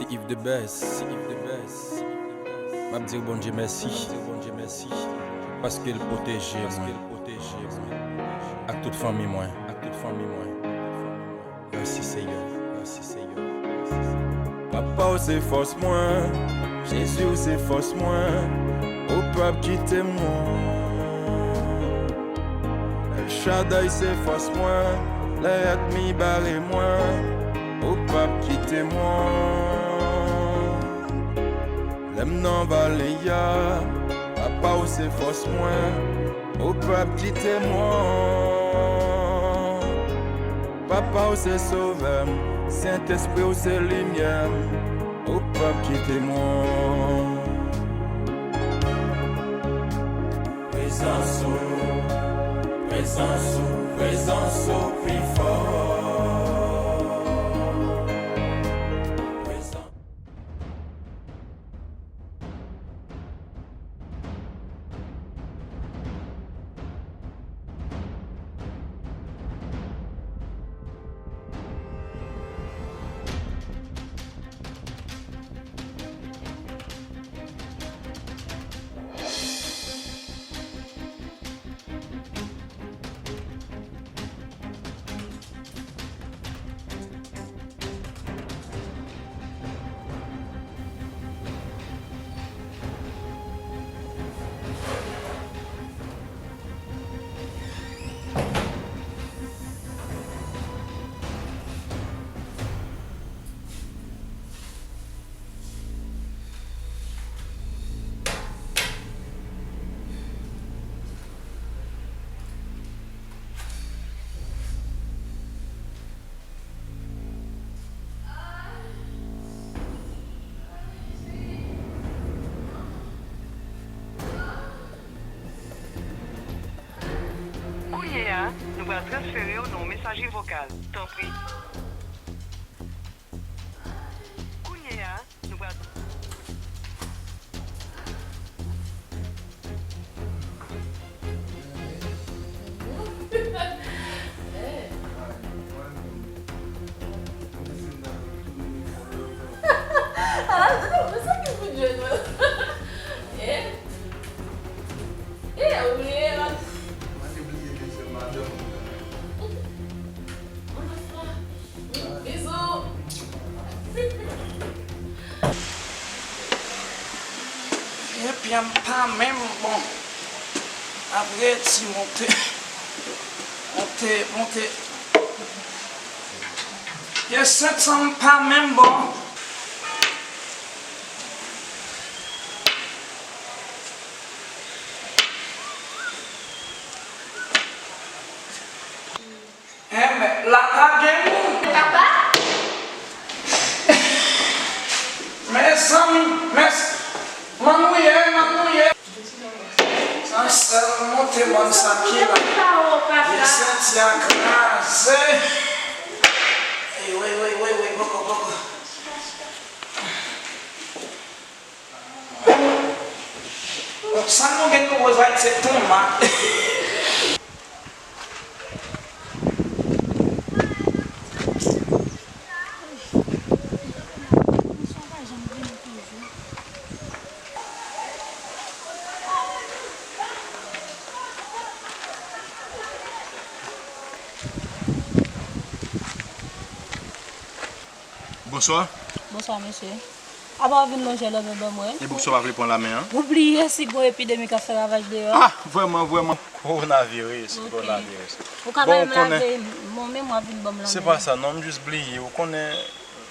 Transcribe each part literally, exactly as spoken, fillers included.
Yves the Best, Yves the Best. M ap di Bondye mèsi, Bondye mèsi, paske l pwoteje mwen, pwoteje mwen, ak tout fanmi mwen, ak tout fanmi mwen. Mèsi Seyè, mèsi Seyè. Papa w se fòs mwen, Jezi w se fòs mwen, ou p ap kite mwen. El Shaddai se fòs mwen, lè ènmi bare mwen, ou p ap kite mwen. Lè m nan vale a, Papa w se fòs mwen, ou p ap kite mwen. Papa w se sovè m, Sentespri w se limyè m, ou p ap kite mwen. Prezans ou, prezans ou, prezans ou pi fò. Prezans. Kounye a, nou pral transfere w nan yon mesaje vokal. Tanpri. Kounye a, nou pral. Ah, non, men sa ki pou Dye, non. Eh? Eh, ou bliye la. Mwen te bliye ke se madanm ou. Bizou. Epi m pa menm bon. Apre ti monte, monte, monte. Ye sèt san m pa menm bon. Enben, la pa gen moun. Papa? Mezanmi, mes, manouye, manouye. Sa sèl monte bann sa ki la. Li santi a kraze. Ey, wey, wey, wey, wey, boko, boko. Bon, sa nou gen nou bezwen se tonmat. Bonswa. Bonswa, mesye. Apa w vin lonje lanmen ban mwen? Epi poukisa w pa vle pran lamen an? Ou bliye si gon epidemi k ap fè ravaj deyò? Ah, vrèman, vrèman. Kowonaviris, kowonaviris. Ou ka bay m lave, mon menm w ap vin ban m lamen. Se pa sa, non, m jis bliye. Ou konnen,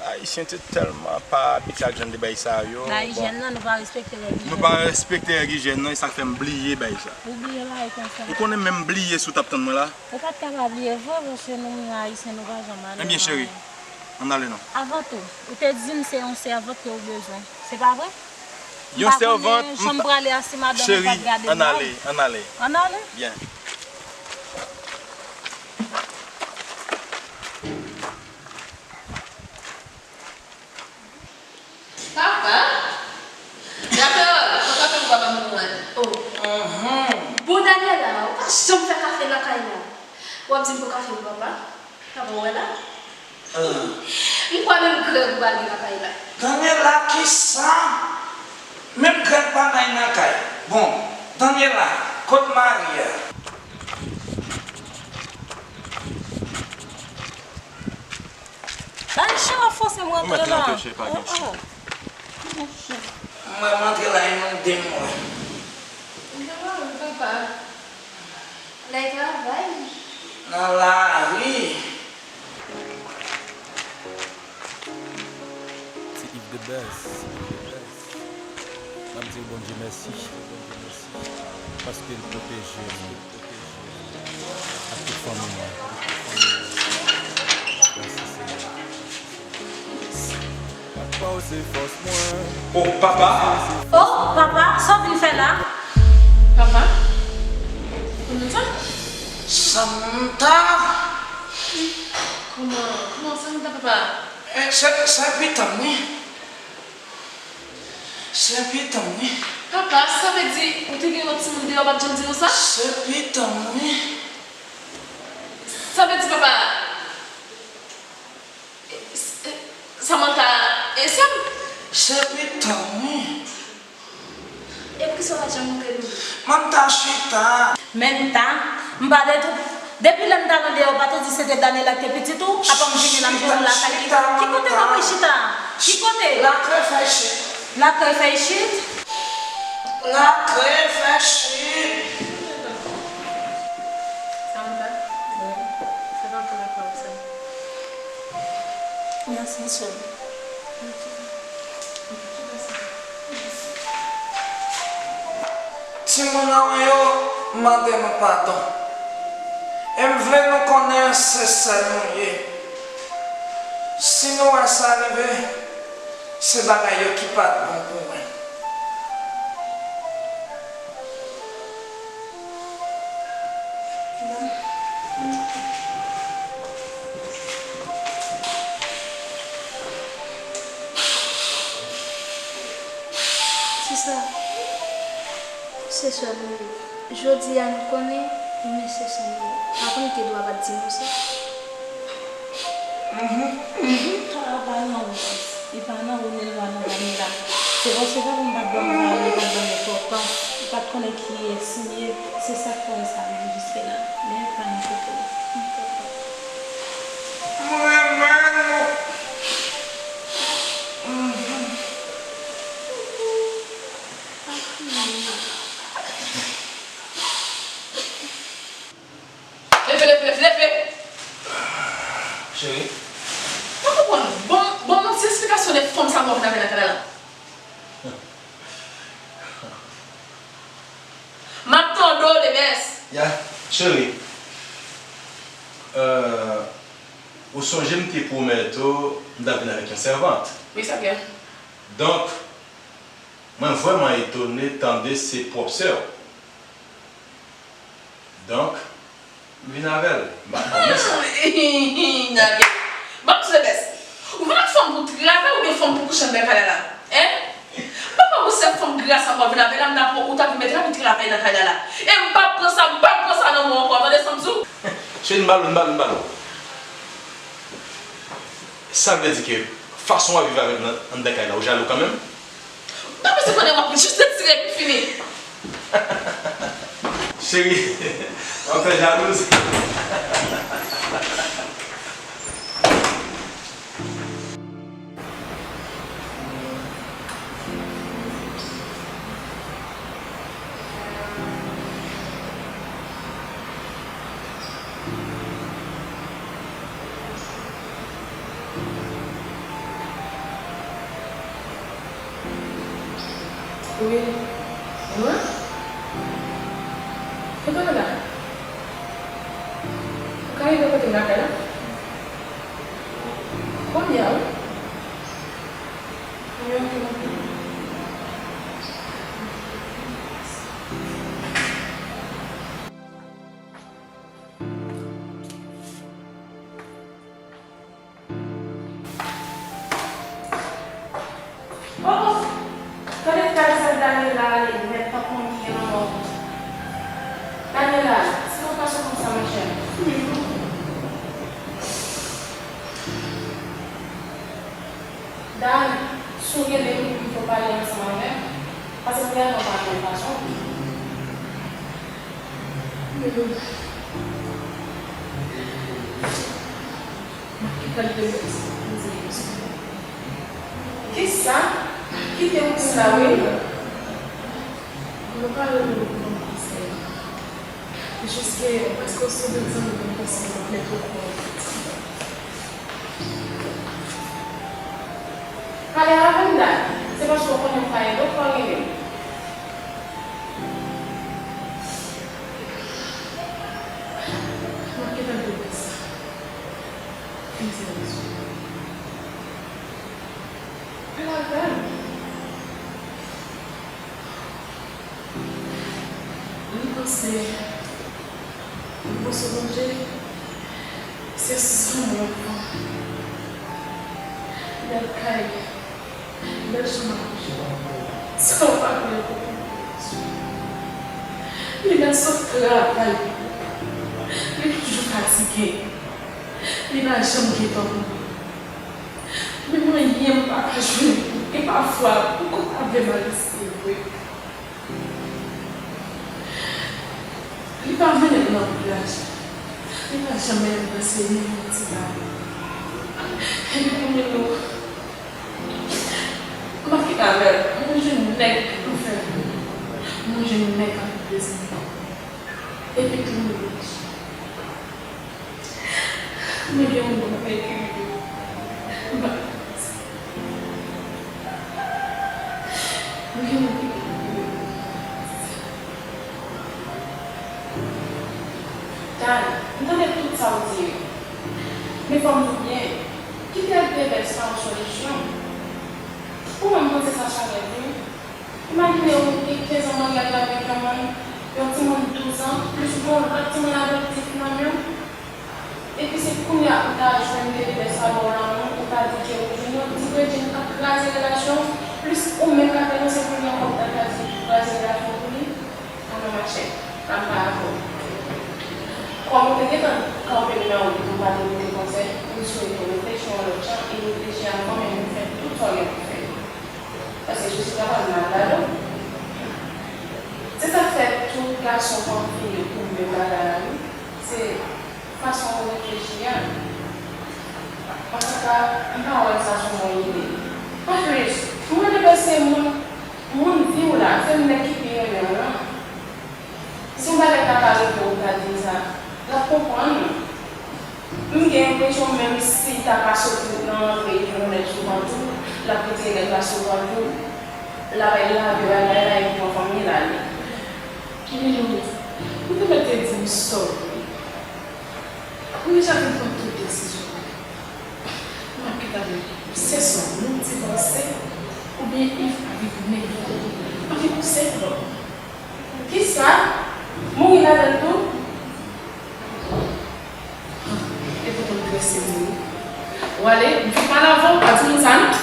Ayisyen te tèlman pa abitye ak jan de bagay sa yo. Nan ijyèn nan, nou pa respekte règ ijyèn. Nou pa respekte règ ijyèn nan, e sa k fè m bliye bagay sa. Ou bliye bagay konsa. Ou konnen menm bliye si w t ap tann mwen la. Ou pa t ka pa bliye vre, paske nou menm Ayisyen, nou pa janm ale nan. Ebyen, cheri, ann ale non. Avan tou, ou te di m se yon sèvant ke w bezwen. Se pa vre? Yon sèvant, m pa konnen jan m prale a si madanm ou pa t gade m mal. Cheri, ann ale, ann ale. Ann ale? Byen. Papa? Dakò, fè kafe pou papa m pou mwen. Oh. Bon, Daniela, ou pa janm fè kafe lakay la. W ap di m pou kafe pou papa? Papa, w wè la? Ah. M kwè menm Grèg ou pa gen lakay la. Daniela, kisa? Menm Grèg pa bay nan kay. Bon, Daniela, kot mari a? Ba l chan w ap fòse m rantre la. Ou mèt rantre, cheri, pa gen chan. Mwen rantre la, e nou de m wè. Nan lari, papa. Lè travay. Nan lari. Se Yves the best. M ap di Bondye mèsi. Paske l pwoteje m. Ak tout fanmi mwen. Mèsi, Senyè. Papa w se fòs mwen. O, papa. O, papa, sa w vin fè la? Papa? Samantha? Samantha? Kòman, kòman Samantha, papa? Eh, se, se pitan m, wi. Se pitan m, wi. Papa, sa vle di ou te gen lòt timoun deyò, w pa t janm di nou sa? Se pitan m, wi. Sa vle di, papa, Samantha e sè m? Se pitan m, wi. E poukisa w pa t janm montre nou li? Manta, chita. Menta, m pa te tou. Depi lè m t al andeyò, w pa te di se te Daniela ki te pitit ou? Apa m vini la, m jwenn ou lakay li. Ki kote m ap chita? Ki kote? Lakrè fè chit. Lakrè fè chit? Lakrè fè chit. Sa m ta? Wi. Se pa pou lakòb sa. Mèsi, sè m. Timoun an yo mande nou padon. E m vle nou konnen se sè nou ye. Si nou wè sa rive, se bagay yo ki pa t bon pou mwen. Se sa. Se sè nou ye. Jodi a nou konnen, men se sè nou ye. Avan nou te dwa pa t di nou sa. Mhm, mhm. Tara pa nan ou, li pa nan ou, ni lwa nan Daniela. Se paske pa pou m pa t ban m valè, li pa t ban m enpòtans, li pa t konnen kiyès m ye, se sa k fè sa rive jiske la. Men pa nan kote l. M renmen nou. Mhm. Leve, leve, leve, leve! Cheri. Pa konprann. Bon, bon, yon ti esplikasyon de fanm sa mwen vin avè nan kanal la. M ap tande w, Lemès. Ya, cheri. Euh, ou sonje m te pwomèt ou m t ap vin avèk yon sèvant. Wi, sa byen. Donk, mwen vrèman etone tande se pwòp sè w. Donk, m vin avè l. M pa t konnen sa. Nage. Bon, Lemès, ou vin ak fanm pou travay oubyen fanm pou kouche anndan kay la la? Hein? Papa, ou se fanm gras sa mwen vin avè la, m ta pran ou ta vin mete la pou travay nan kay la la. E m pa pran sa, m pa pran sa nan men w ankò, tande sa m di w? Cheri, m ba l, m ba l, m ba l. Sa vle di ke fason w ap viv avè m nan anndan kay la, ou jalou kanmenm? M pa bezwen konnen w ap jis retire epi fini. Cheri, w ap fè jalouz. Wi. Mwen? Kote w ye la? Ou ka rive kote m lakay la? Kounye a, wi. Wi, ok, ok. Oh, oh, tande kay sa Daniela ale, mèt pa konn ki gen lanmò. Daniela, se yon fason konsa, monchè. Wi, non. Dan, si w gen de minit pou w pale ansanm avè m, paske m gentan pale yon fason. Kisa? Kite w di sa, wi. Mwen pa rele w pou yon konsèy. Jiske, paske w se yon zanmi mwen, konsèy mwen, mèt ou pran. Pale avè m, Dan. Se paske w konnen m pa ede w fò w rele m. Mwen gentan te wè sa. Fè serye. Pale avè m. Li panse, li panse Bondye se sou sa mwen pran. Bèl kay, bèl chanm a kouche, sa w pa gen pou koupe. Li menm sot travay, li toujou fatige, li pa janm gen tan pou mwen. Men mwen, anyen m pa ka jwenn, e pafwa, m konn ap vle m al espere. Li pa mennen m nan plaj. Li pa janm mennen m nan seri yon ti bagay. Epi pou Milo, m ap kite avè l. Mwen jwenn nèg pou fè. Mwen jwenn nèg k ap bezwen. Epi tou Milo. Mwen gen yon moun mwen ekilibre. Mwen pa ka di. Mwen gen yon moun ki ekilibre. Dani, m tande tout sa w di yo. Men fò m di w byen, kite ak devès pa yon solisyon. Ou menm panse sa chak lè di w. Imajine w gen kenz an maryaj avèk yon moun, yon timoun douz an, plis ou gen yon lòt timoun adoptif nan men w. Epi se kounye a ou ta jwenn ke lidè sa ba w lanmou, ou ta di ke ou jwenn yon ti grenn k ap kraze relasyon w, plis ou menm k ap denonse pou li ankò, ou ta kraze, kraze relasyon w pou li. A non, machè, pa m pa avè w. Kòm ou te gentan kanpe nan wout ou, pa te koute konsèy, m swete w reflechi yon lòt jan e reflechi avan menm ou fè tout sa w gen pou fè. Paske Jezikra pa vin al gade w. Se sa k fè tout gason pa anfile pou menm bagay la, wi. Se fason ou reflechi a. Antouka, m pa wè sa se yon bon ide. Anplis, mwen te panse moun, moun vi w la, se nèg ki pi renmen w lan. Si yon bagay ta ka rive w, ou ta di l sa, l ap konprann ou. M gen enpresyon menm si l ta ka soti nan rantre yon nèg sou vant ou, l ap retire nèg la sou vant ou, l ap al lave bagay la epi pran fanmi l ale. Milo, ou te mèt te di m sa w vle. Ou deja fin pran tout desizyon w. M ap kite avè w. Se swa nou divòse, oubyen Yves ap vin tounen. M pa gen konsèy pou ba w. Kisa? Mouri ladan l tou? Epoutan m prese mouri. W ale, m fin pale avè w, pa di moun sa non.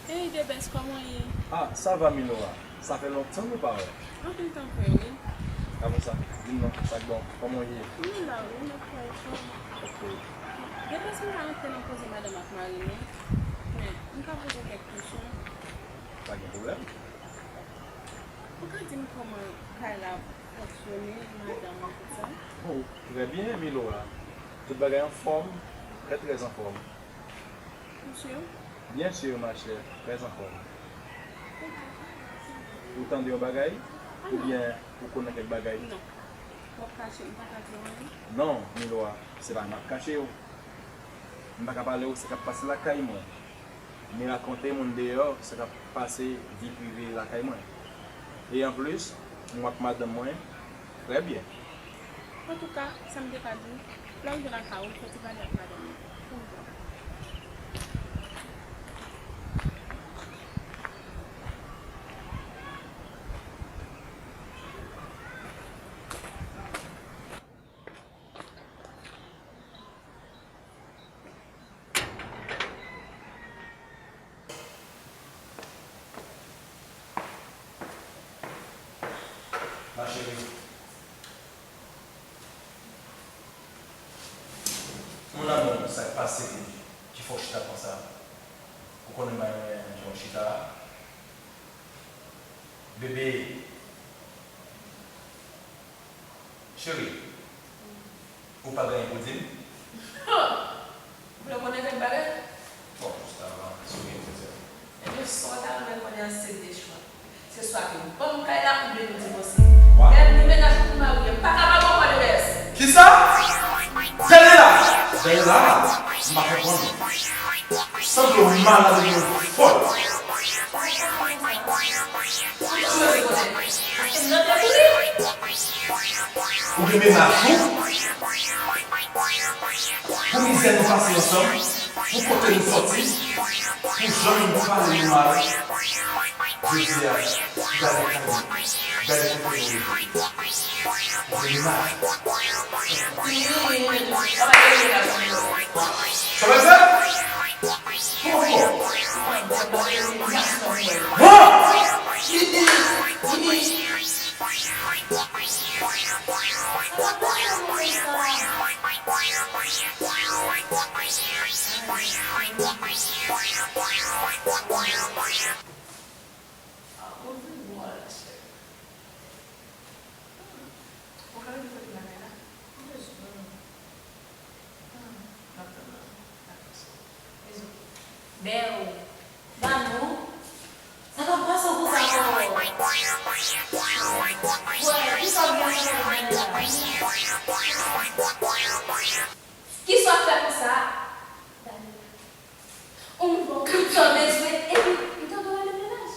Hey Debès, kòman w ye? Ah, sa va Milora. Sa fè lontan nou pa wè. Anpil tan vre, wi. Kòman sa? Di m non, sa k bon? Kòman w ye? M la wi, m ap fè efò. Ok. Debès, m pa rantre nan koze madanm ak mari non. Men, m ka poze w kèk kesyon? Pa gen pwoblèm. Ou ka di m kòman kay la ap fonksyone, madanm ou, tout sa? Oh, trè byen, Milora. Tout bagay anfòm, trè, trè anfòm. Ou si? Byen si, ma chè, trè anfòm. Ou tande yon bagay? Ah, non. Oubyen ou konnen kèk bagay? Non. W ap kache m, m pa ka di w anyen? Non, Milora, se pa m ap kache w. M pa ka pale w sa k ap pase lakay mwen. Ni rakonte moun deyò sa k ap pase vi prive lakay mwen. E anplis, m wè ak madanm mwen trè byen. Antouka, sa m te ka di w, lè w rive lakay ou, fè ti pale ak madanm ou. Pou m wè. Mon amour, sa k pase ki fè w chita konsa? Ou konnen m pa renmen jan w chita a. Bebe, cheri, ou pa gen anyen pou di m? Ou vle konnen kèk bagay? Bon, jis avan, si w gen plezi. Ebyen, sa w ta renmen konnen an se de chwa. Se swa ke w ban m kay la oubyen nou divòse. Lè m gen mennaj pou m marye, m pa kapab ankò, Debès. Kisa? Daniela! Daniela, m pa konprann ou. Sanble w malad oubyen w fòl. Ou gen mennaj ou? Pou mizè nou pase ansanm, pou kote nou sòti, pou jan nou pale nou mal, jodi a, gade kay nou, gade kote nou rive. Ou gen mennaj. Sa va fè? Poko. Bon! Bèl. Danou, sa k ap pase w konsa ankò? Wè, kisa w gen ankò, Daniela? Kisa w ap fè konsa? Daniela. Ou vin fè w tout sa w bezwen, epi m tande w rele mennaj.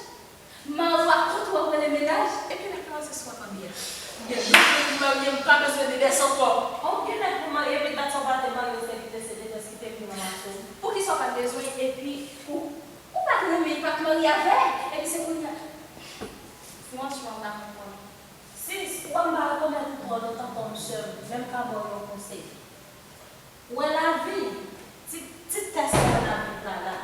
Mari w a kontre w ap rele mennaj, epi l ap kraze sou w ak anbyen. M gen lòt moun pou m marye, m pa bezwen Debès ankò. Oh, w gen nèg pou w marye, epi dat sa w pa te marye, se li te se Debès ki te vin ranmase w. Poukisa w pa t bezwen, epi ou, ou pa t renmen, pa t marye avè l, epi se kounye a. Franchman, m pa konprann. Sis, ou wè m pa rekonèt ou twò lontan kòm sè m, men m ka ba w yon konsèy. Ou wè lavi, ti, ti tès ou wè lavi la la,